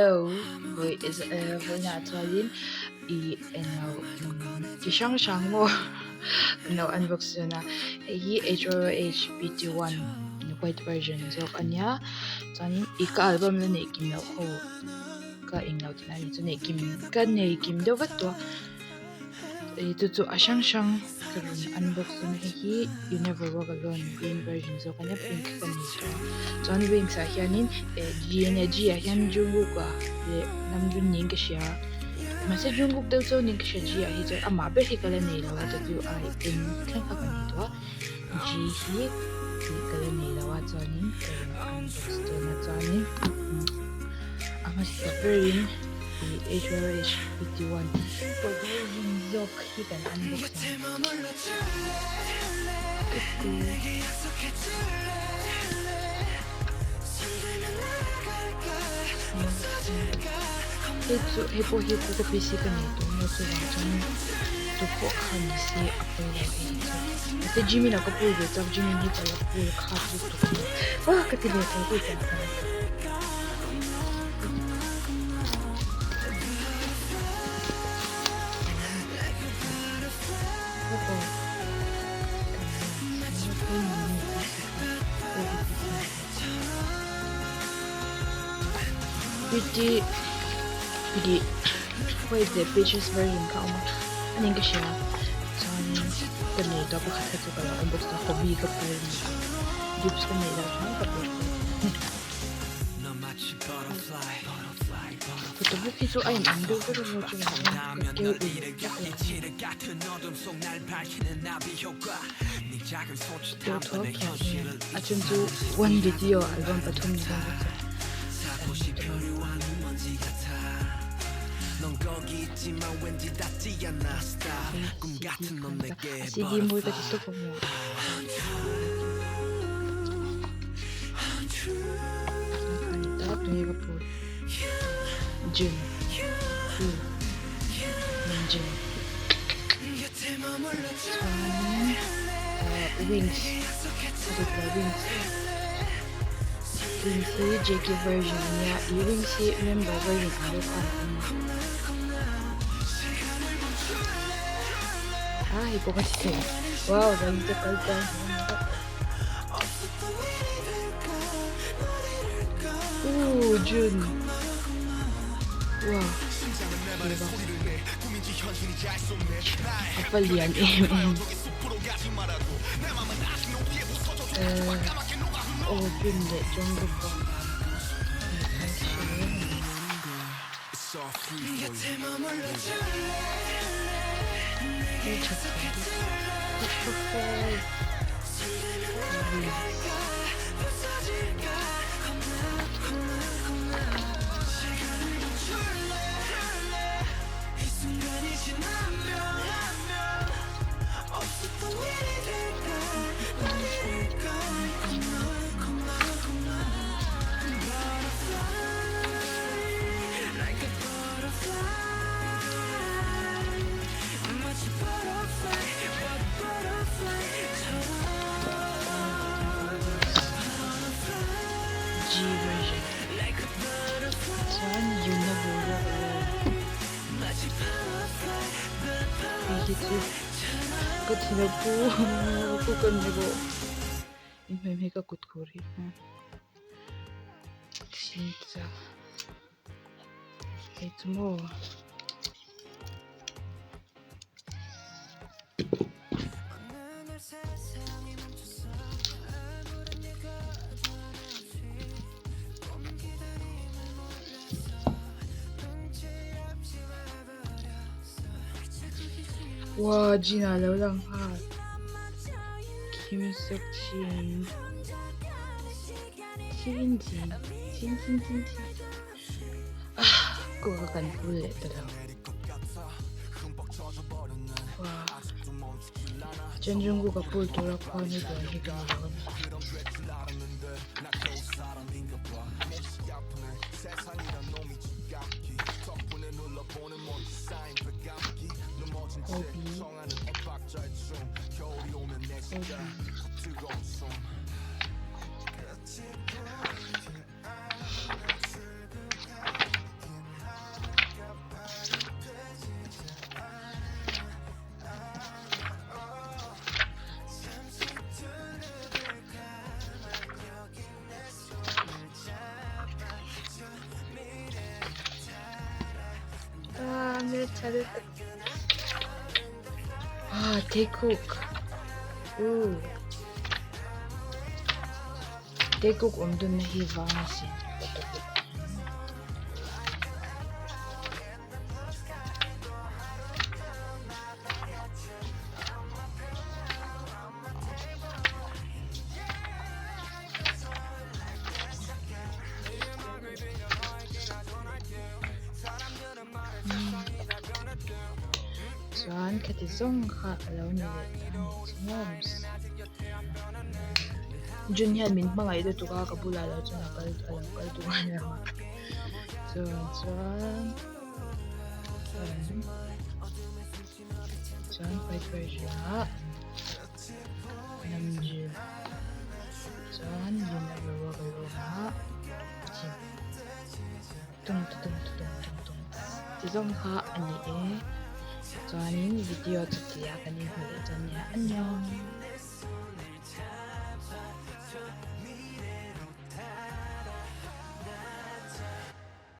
Hello vawi vawiinah chuanin ih englo chi hrang hrang maw kan lo unbox dawn a hei hi H O H P T one white version zawk a nia chuanin ih ka album la neih kim loh ho ka englo tih lai chu neih kim ka nei kim deuh vek tawh a. Ih chu chu a hrang hrang ka rawn unbox dawn a hei hi you never walk alone green version zawk a nia pink ka nei tawh a chuan wings ah hianin eh G a nia G ah hian Jungkook a leh Namjoon niin ka hria mahse Jungkook deuh chu niin ka hria G ah hi chuan amah ber hi ka la nei lo a W I N thleng kha ka nei tawh a G hi tih ka la nei lo a chuanin ka rawn unbox dawn a chuanin a hmasa berin. Ih H 51 version zawk hi kan unbox ang. Hei chu hei pawh hi ka PC ka nei tawh nia chuvang chuan tu pawh kha ni se a pawi lo hei hi chu. Mahse Jimin ah ka pull ve chak Jimin hi ka la pull khat lutuk a ni. Ah ka ti ve tawh ka ti ve tawh. Pretty ih white leh peaches version kha a awm a a ni in ka hria chuanin ka nei tawh a pakhat kha chu ka lo unbox tawh a hobby ka pawl a ni a dupes ka neih loh chuan ka pawl tawh. Photo book hi chu a in ang deuh vek a maw chungah hian ka keu uluk vak lo a ni keu thuak thuak mai a a then chu one video album pathum ni dawn bawk a cd mawi ka ti tawp a maw. Jun Jun chuanin ahh wings a dik lo wings wings hi J K version a nia ih wings hi member version ang deuh khan a awm a a hei pawh ka ti thei wow ka kal tlang Ooh Jun wow a va lian em em eh aw Jun leh Jungkook pawh G version chuan Yuna bur a awm hei hi chu ka thi lo pu pu ka ni rawh inhmeh hmeh ka kut khur hi. Chincha hei chu maw. Wow Gina lo lang nghal Kim Seok Jin Jin Jin Jin Jin Jin Jin ah kawr kan pul leh ta lo wow chuan Jungkook a pul tura khuan hi dawn hi ka ni lo a ni. Hobi Hobi. Hmeltha lutuk. Ah Taekook uh Taekook awm dunna hi vang asin. Chuan khati zawng kha a lo ni leh ta a ni chu maw Jun hian min hmangaih lutuk a ka bulah lo chuan a kal a lo kal duh a lo chuan chuan chuan white version ah Namjoon chuan you never walk alone ah Jin tung tung tung tung tung ti zawng kha a ni e chuanin video chutia kan inhmu leh dawn nia annyeong.